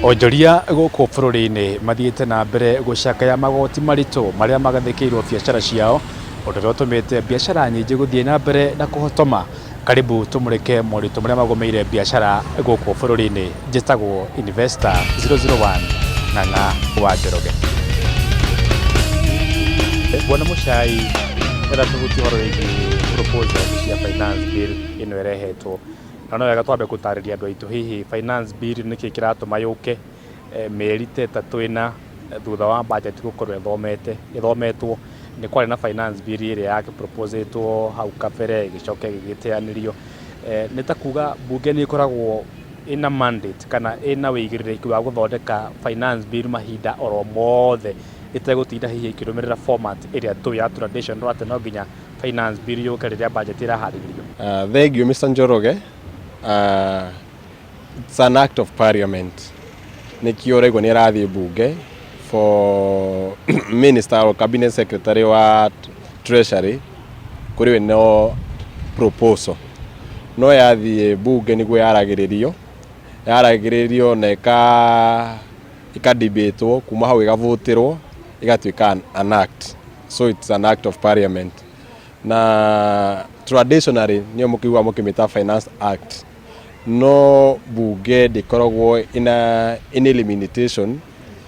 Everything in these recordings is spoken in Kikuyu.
Onjoria gũkũ bũrũri-inĩ mathiĩte na mbere gũcakaya magoti maritũ marĩa magathĩkĩirwo biacara ciao, ũndũ ũrĩa ũtũmĩte biacara nyingĩ gũthiĩ na mbere na kũhotoma. Karibu tũmũrĩke moritũ marĩa magũmĩire biacara gũkũ bũrũri-inĩ. Njĩtagwo Investor 001 Ng'ang'a wa Njoroge. Bwana Mũcai, ĩra tũhutie ũhoro wĩgiĩ proposal cia finance bill ĩno ĩrehetwo. Na no wega twambe gũtarĩria andũ aitũ hihi finance bill nĩkĩ kĩratũma yũke mĩeri ta ĩtatũ ĩna thutha wa budget gũkorwo ĩthomete ĩthometwo. Nĩ kwarĩ na finance bill ĩrĩa ya proposĩtwo hau kabere ĩgĩcoka ĩgĩgĩteanĩrio. Nĩ ta kuga mbunge nĩ ĩkoragwo ĩna mandate kana ĩna wĩigĩrĩrĩki wa gũthondeka finance bill mahinda oro mothe ĩtegũtinda hihi ĩkĩrũmĩrĩra format ĩrĩa tũĩ ya traditional atĩ no nginya finance bill yũke rĩrĩa budget ĩraharĩrĩrio. Thank you, Mr. Njoroge. It's an act of parliament. Nĩkĩo ũraigua nĩ ĩrathiĩ bunge for minister or cabinet secretary wa treasury kũrĩ we no proposal. No yathiĩ bunge nĩguo yaragĩrĩrio, yaragĩrĩrio na ĩka ĩkadebatwo kuma hau ĩgavotĩrwo ĩgatuĩka an act. So it's an act of parliament. Na traditionally nĩyo mũkĩiguaga mũkĩmĩta Finance Act. No bunge ndĩkoragwo ina any limitation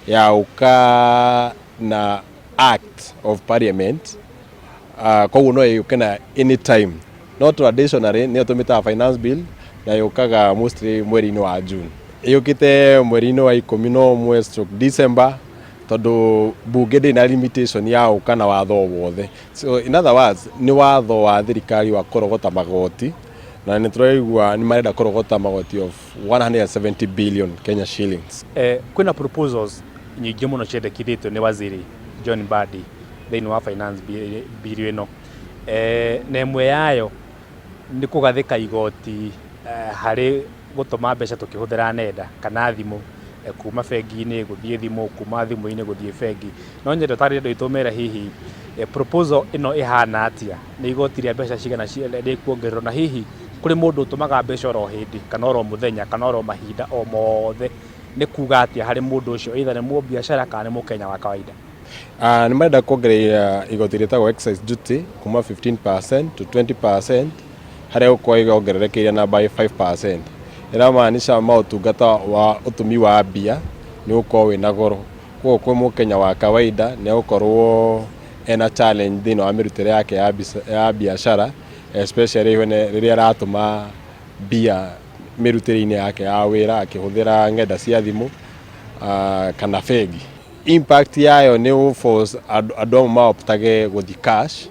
ya ũka na act of parliament, koguo no yũke na any time. No traditionally nĩyo tũmĩtaga finance bill na yũkaga mostly mweri-inĩ wa June. Yũkĩte mweri-inĩ wa 11 stroke December tondũ bunge ndĩrĩ na limitation ya ũka na watho o wothe. So in other words, nĩ watho wa thirikari wa kũrogota magoti na nĩ tũraigua nĩ marenda kũrogota magoti of 170 billion Kenya shillings. Kwĩna proposals nyingĩ mũno ciendekithĩtio nĩ waziri John Mbadi thĩinĩ wa finance bill ĩno, na ĩmwe yayo nĩ kũgathĩka igoti harĩ gũtũma mbeca tũkĩhũthĩra nenda kana thimũ, kuma bengi-inĩ gũthiĩ thimũ, kuma thimũ-inĩ gũthiĩ bengi. No nyende ũtarĩrie andũ aitũ ũmere hihi proposal ĩno ĩhana atĩa, nĩ igoti rĩa mbeca cigana rĩkuongererwo, na hihi kũrĩ mũndũ ũtũmaga mbeca oro hĩndĩ kana oro mũthenya kana oro mahinda o mothe, nĩ kuga atĩa harĩ mũndũ ũcio, either nĩ mũbiacara kana nĩ mũkenya wa kawaida? Nĩ marenda kuongerera igoti rĩtagwo excise duty kuma 15% to 20%, harĩa gũkorwo ĩongererekeire na by 5%. Ĩramaanisha maũtungata wa ũtũmi wa mbia nĩ ũgũkorwo wĩna goro. Koguo kwĩ mũkenya wa kawaida nĩ egũkorwo ena challenge thĩinĩ wa mĩrutĩre yake ya biacara, especially when rĩrĩa aratũma mbia mĩrutĩre-inĩ yake ya wĩra akĩhũthĩra ng'enda cia thimũ kana bengi. Impact yayo nĩ force andũ amwe maoptage gũthiĩ cash,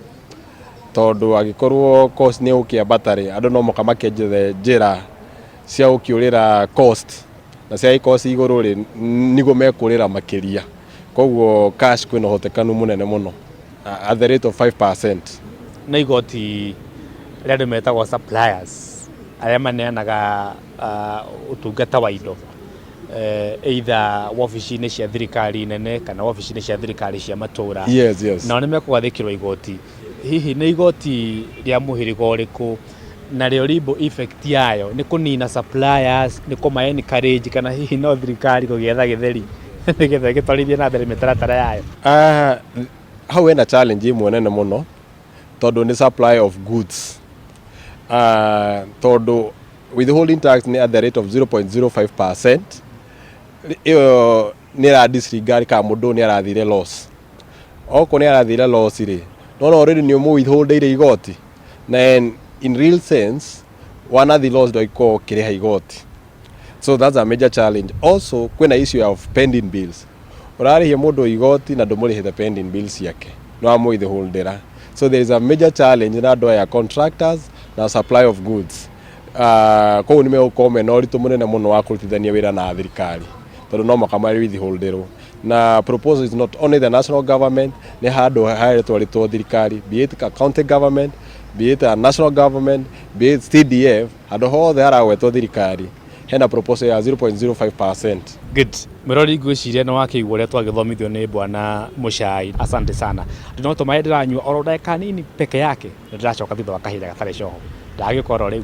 tondũ angĩkorwo cost nĩ ĩgũkĩambata rĩ, andũ no mũhaka makĩenjethe njĩra cia gũkĩũrĩra cost, na ciagĩkorwo ci igũrũ rĩ, nĩguo mekũrĩra makĩria. Koguo cash kwĩna ũhotekanu mũnene mũno at the rate of 5%. Na igoti rĩa andũ metagwo suppliers arĩa maneanaga ũtungata wa indo, either wabici-inĩ cia thirikari nene kana wabici-inĩ cia thirikari cia matũra, nao nĩ mekũgathĩkĩrwo igoti. Hihi nĩ igoti rĩa mũhĩrĩga ũrĩkũ, narĩo ribble effect yayo nĩ kũnina suppliers, nĩ kũma encourage, kana hihi no thirikari kũgĩetha gĩtheri nĩgetha ĩgĩtwarithie na mbere mĩtaratara yayo? Hau hena challenge ĩmwe nene mũno tondũ nĩ supply of goods, tondũ withholding tax nĩ at the rate of 0.05%. Ĩyo nĩ ĩra disregard kana mũndũ nĩ arathire loss. Okorwo nĩ arathire loss rĩ, no already nĩ ũmũ withholdeire igoti, na in real sense wanathi loss ndwagĩkorwo ũkĩrĩha igoti. So that's a major challenge. Also kwĩna issue of pending bills. Ũrarĩhia mũndũ igoti na ndũmũrĩhĩte pending bills ciake, no amũwithholdera. So there is a major challenge na andũ aya contractors na supply of goods. Koguo nĩ megũkorwo mena ũritũ mũnene mũno wa kũrutithania wĩra na thirikari tondũ no mũhaka marĩ withholderwo. Na proposal is not only the national government, nĩ handũ haretwarĩtwo thirikari, be it a county government, be it a national government, be it CDF, handũ hothe haragwetwo thirikari hena proposal ya 0.05%. Good. Mwĩrori, ngwĩciria nĩ wakĩigua ũrĩa twagĩthomithio nĩ bwana Mũcai. Asante sana. No tũmaĩ ndĩranyua oro ndagĩka nini peke yake, na ndĩracoka thutha wa kahinda gatarĩ coho. Ndagĩkorwo rĩu.